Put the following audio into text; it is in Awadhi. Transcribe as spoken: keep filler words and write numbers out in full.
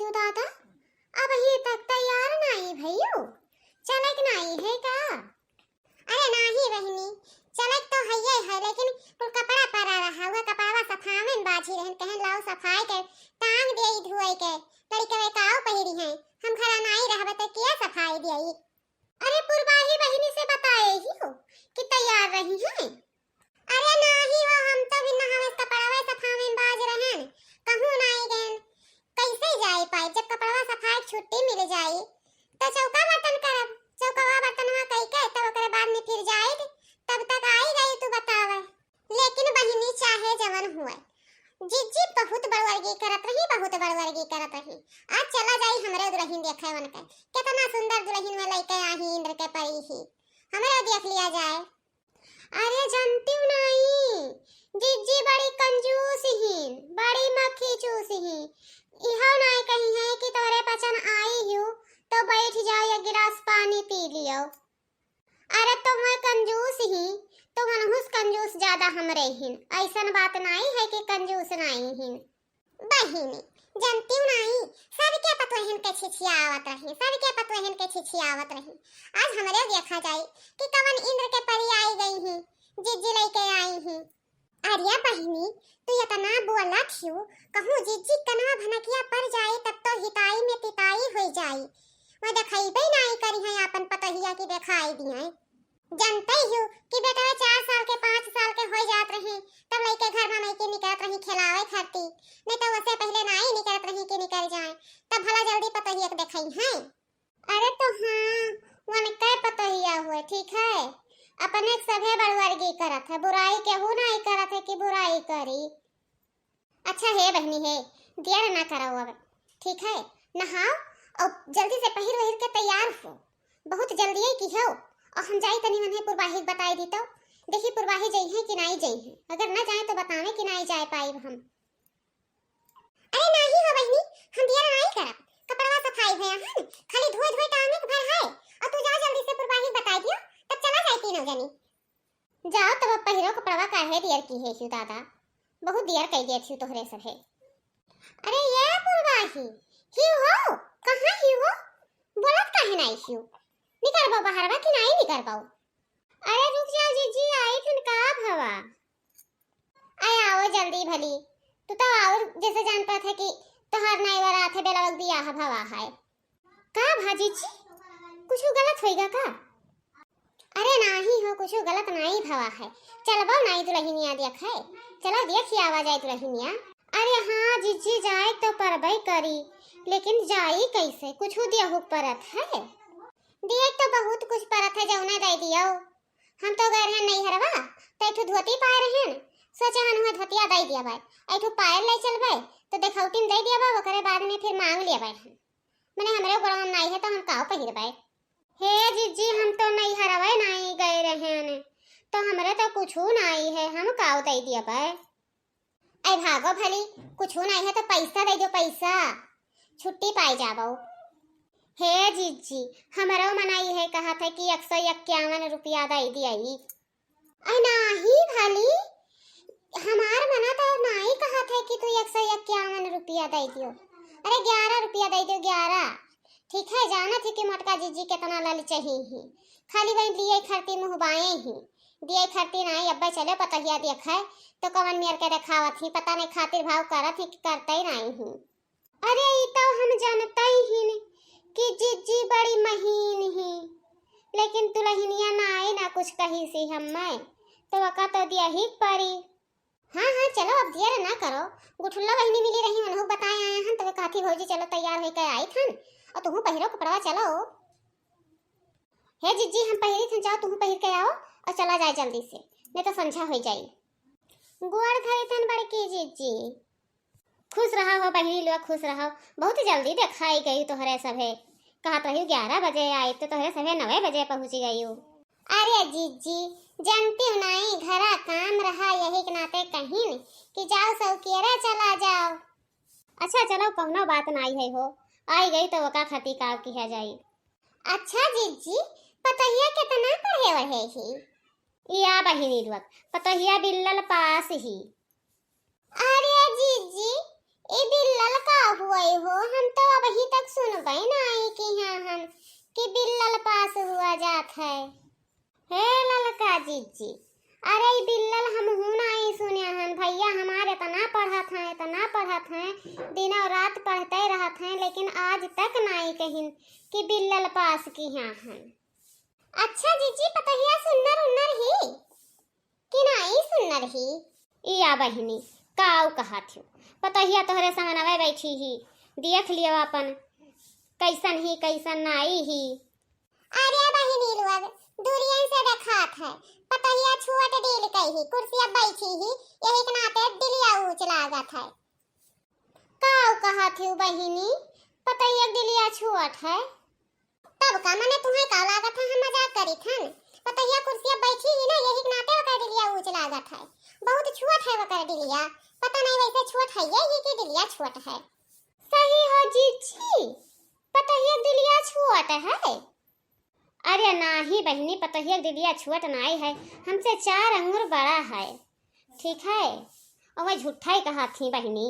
तू दादा, अबहीं तक तैयार नाई भइउ, चलक नाई है का? अरे नाही बहिनी, चलक तो हइये है, लेकिन कुल कपड़ा परा रहा, उहे कपड़वा सफावेन बाझी रहन, कहन लाओ सफाई के टांग देई धोए के, लड़िकवे काव पहिरी हैं, हम घरा नाई रहबे त के सफाई देई? अरे पुरबाही बहिनी से बताए ही हो कि तैयार रही हैं। अरे नाही हो, हम तो बिना हमें कपड़वे सफावेन बाझ रहन, कहूँ नाई गएन, कैसे जाए पाए? जब कपड़वा सफाए के छुट्टी मिल जाई, त चौका बर्तन करब, चौकवा बर्तनवा कई के तब ओकरे बाद में फिर जाइब, तब तक आई गई तू बतावे। लेकिन बहिनी चाहे जवन हुए, जिज्जी बहुत बड़वर्गी करत रही, बहुत बड़वर्गी करत रही। आज चला जाई हमरे दुल्हन देखे उनके, कितना सुंदर दुल्हन में लइके आही इंद्र के परी ही, हमरे देख लिया जाए। अरे जनतिउ नाई, जिज्जी बड़ी कंजूस हीन, बड़ी मक्खी चूस हीन। इहो नाई कही है कि तोहरे पचन आई हियो तो बैठ जाओ, एक गिलास पानी पी लियो। अरे तो मैं कंजूस ही, तो मनहूस कंजूस ज्यादा हमरे हीन। ऐसन बात नाई है कि कंजूस नाई हीन। बहिनी, जनतिउ नाई, सबके पतोहिन के छिछियावत रही, सबके पतोहिन के छिछियावत रही। आज हमरे देखा जाई कि कवन इंद्र के परी आई गई ही, जिज्जी लइके आई ही। अरे बहिनी, तू इतना बोलत हियो, कहूँ जिज्जी कनवा भनकिया पड़ जाए तब तो हिताई में तिताई होइ जाई। मैं देखइबे नाई करी है आपन पतोहिया की देखाई दिए। जनते ही हो कि बेटवा चार साल के, पाँच साल के हो जात रहे, तब लइके घर में मइके निकलत रही खेलावे खातिर, नहीं तो वसे पहले नाई निकलत रही कि निकल जाए, तब भला जल्दी पतोहिया के देखई हैं। अरे तो हाँ, वनके पतोहिया हुए, ठीक है, अपने के सभे बड़वर्गी करत है, बुराई केहू नाई करत है कि बुराई करी। अच्छा हे बहिनी हे, देर ना कराओ अब, ठीक है? नहाओ और जल्दी से पहिर वहिर के तैयार हो, बहुत जल्दी है की हो। और हम जाई तनी उन्हें पुरवाही के बताई दी तो, देखी पुरवाही जई है कि नाई जई है, अगर ना जाए तो बतावे कि नाई जाए पाई हम। अरे नाही हो बहिनी, हम देर नाई करब, कपड़वा सफाई भया है, खाली धोए धोए टांगे के भर है, और तू जा जल्दी से पुरवाही के बताई दियो, तब चला जाए तीनों जनी। जाओ तब अब पहिरो कपड़वा, काहे देर की है हियो दादा, बहुत देर कई देत हियो तोहरे सभे। अरे ये पुरवाही, हियो हो, कहाँ हियो हो? बोलत काहे नाई हियो? निकरबो बहरवा कि नाई निकरबो? अरे रुक जाओ जिज्जी, आई थन का भवा? अरे आओ जल्दी भली, तू तो और जैसे जान पड़त है कि तोहार नाई बारात है, बेलवा के बियाह भवा है। का भा जिज्जी, कुछ गलत होइगा का? अरे नाही हो, कुछ गलत नाही भवा है। चलबो नाई दुल्हनिया देखे, चलो देखी आवा जाए दुल्हनिया। अरे हाँ जिज्जी, जाए तो परबे करी, लेकिन जाई कैसे? कुछ देहु परत है? दिए तो बहुत कुछ परत है, जौना दे दियो। हम तो गए रहन नैहरवा, तो एक ठो धोती पाए रहन, सोचे हन उहे धोतिया दे दिया बाय, एक ठो पायल ले चलबे, तो देखौटी में दे दिया बा, ओकरे बाद में फिर मांग लिया बाय हम। मने हमरे गोड़वा में नाई है तो हम काव पहिरबै? हे जिज्जी, हम तो नैहरवे नाई गए रहेन, तो हमरे तो कुछू नाई है, हम काव दे दियबै? ऐ भागो भली, कुछू नाई है तो पैसा दे दियो, पैसा, छुट्टी पाई जाबो। हे जिज्जी, हमरो मना इहे कहत है कि एक सौ इक्यावन रुपया दे दियई। अरे नाही भली, हमार मना तो नाई कहत है कि तू एक सौ इक्यावन रुपया दे दियो। अरे ग्यारह रुपया दे दियो, ग्यारह। ठीक है, जानत है कि मोटका जिज्जी कितना ललचही ही, खाली वही लिए खरती मुँह बाए ही, दिए खरती नाई। अब्बे चले पतहिया देखे तो कवन मेर के देखावत ही, पता नहीं खातिर भाव करत ही कि करते ही नाई ही। अरे, ई तो हम जनतई हिन कि जिज्जी बड़ी महीन ही, लेकिन दुलहिनिया नाई ना कुछ कही सी हम्मे, तो ओका तो दिया ही परी। हाँ, हाँ, चलो, अब देर ना करो। गुठुल्ला बहिनी मिली रही, उन्हों बताए आए हन, तो वे कहती, "भौजी, चलो, तैयार होई के आई थन, और तुहूँ पहिरो कपड़वा, चलो।" हे जिज्जी, हम पहिरी थन, जाओ, तुहूँ पहिर के आओ, और चला जाए जल्दी से, नहीं तो संझा होई जाई। गोड़ धरी थन बड़की जिज्जी। खुश रहा हो बहिनी लोग, खुश रहो। बहुत जल्दी देखाई गई तोहरे सभे। कहत रही ग्यारह बजे आई तो तोहरे सभे नवे बजे पहुँची गई। अरे जिज्जी, जानती हूँ नाई, घरा काम रहा, यही के नाते कहिन कि जाओ सौकियरे चला जाओ। अच्छा चलो, कौनो बात नाई है हो, आई गई तो ओका खाती का किया जाई। अच्छा जिज्जी, पतोहिया कितना पढ़े वढ़े ही? या बहिनी लोग, पतोहिया बिल्लल पास ही। अरे जिज्जी, ई बिल्लल का हुए हो? हम तो सुनबै नाई किहाँ हन कि बिल्लल पास हुआ जात है। हे ललका जिज्जी, अरे ई बिल्लल हमहू नाई सुने हन। भैया हमार एतना पढ़त हैं, एतना पढ़त हैं, दिनों रात पढ़ते रहत हैं, लेकिन आज तक नाई कहिन कि बिल्लल पास किहाँ हन। अच्छा जिज्जी, पतहिया सुन्नर उन्नर ही कि नाई सुन्नर ही? इया बहिनी, काऊ कहत हो? पतहिया तोहरे संगनवे बैठी ही, देख लियो अपन, कैसन ही, कैसन नाई ही। अरे बहिनी लोग, दूरियन से देखात है, पतहिया छोट डील कई ही, कुर्सिया बैठी ही, यही के नाते डिलिया ऊँच लागत है। काऊ कहत हो बहिनी, पतहिया के डिलिया छोट है? तब का मने, तुहैं का लागत है हम मजाक करित हन? पतहिया कुर्सिया बैठी ही ना, यही के नाते ओकर डिलिया ऊँच लागत है। बहुत छोट है ओकर डिलिया, पता नहीं वैसे छोट है ये, ये कि डिलिया छोट है। सही हो जीजी, पतहिया के डिलिया छोट है। अरे नाही बहिनी, पतहिया के डिलिया छोट नाई है, हमसे चार अंगुर बड़ा है, ठीक है? और वह झूठा ही कहत ही बहिनी।